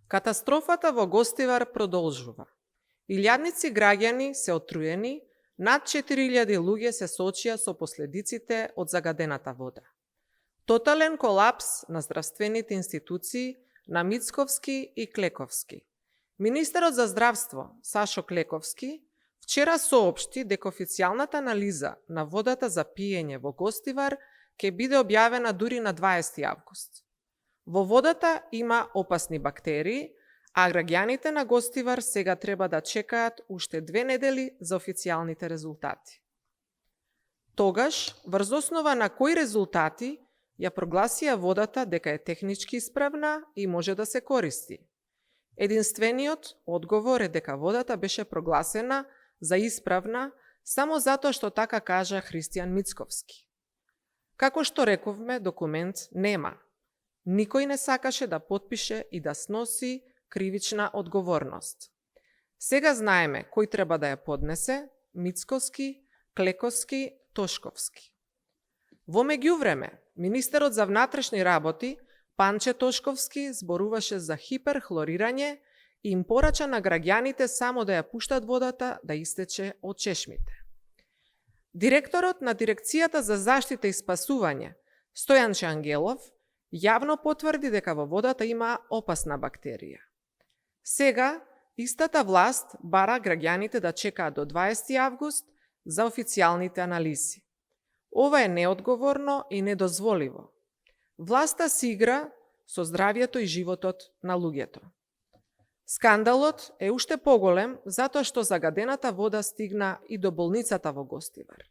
Катастрофата во Гостивар продолжува. Илјадници граѓани се отруени, над 4000 луѓе се соочија со последиците од загадената вода. Тотален колапс на здравствените институции на Мицковски и Клековски. Министерот за здравство Сашо Клековски вчера соопшти дека официјалната анализа на водата за пиење во Гостивар ќе биде објавена дури на 20 август. Во водата има опасни бактерии, а граѓаните на Гостивар сега треба да чекаат уште 2 недели за официјалните резултати. Тогаш, врз основа на кои резултати ја прогласија водата дека е технички исправна и може да се користи? Единствениот одговор е дека водата беше прогласена за исправна само затоа што така кажа Христијан Мицковски. Како што рековме, документ нема. Никој не сакаше да потпише и да сноси кривична одговорност. Сега знаеме кој треба да ја поднесе: Мицковски, Клековски, Тошковски. Во меѓувреме, министерот за внатрешни работи Панче Тошковски зборуваше за хиперхлорирање и им порача на граѓаните само да ја пуштат водата да истече од чешмите. Директорот на Дирекцијата за заштита и спасување Стојанче Ангелов јавно потврди дека во водата има опасна бактерија. Сега, истата власт бара граѓаните да чекаат до 20 август за официјалните анализи. Ова е неодговорно и недозволиво. Власта си игра со здравието и животот на луѓето. Скандалот е уште поголем затоа што загадената вода стигна и до болницата во Гостивар.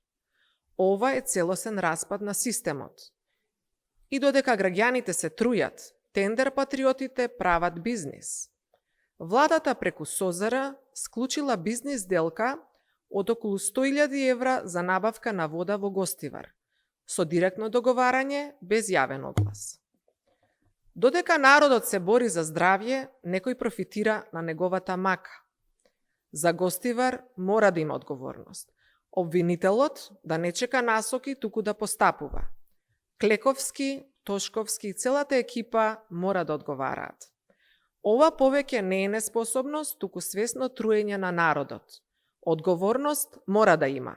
Ова е целосен распад на системот. И додека граѓаните се трујат, тендер патриотите прават бизнис. Владата преку СОЗР склучила бизнис делка од околу 100.000 евра за набавка на вода во Гостивар, со директно договарање без јавен оглас. Додека народот се бори за здравје, некој профитира на неговата мака. За Гостивар мора да има одговорност. Обвинителот да не чека насоки, туку да постапува. Клековски, Тошковски и целата екипа мора да одговараат. Ова повеќе не е неспособност, туку свесно труење на народот. Одговорност мора да има.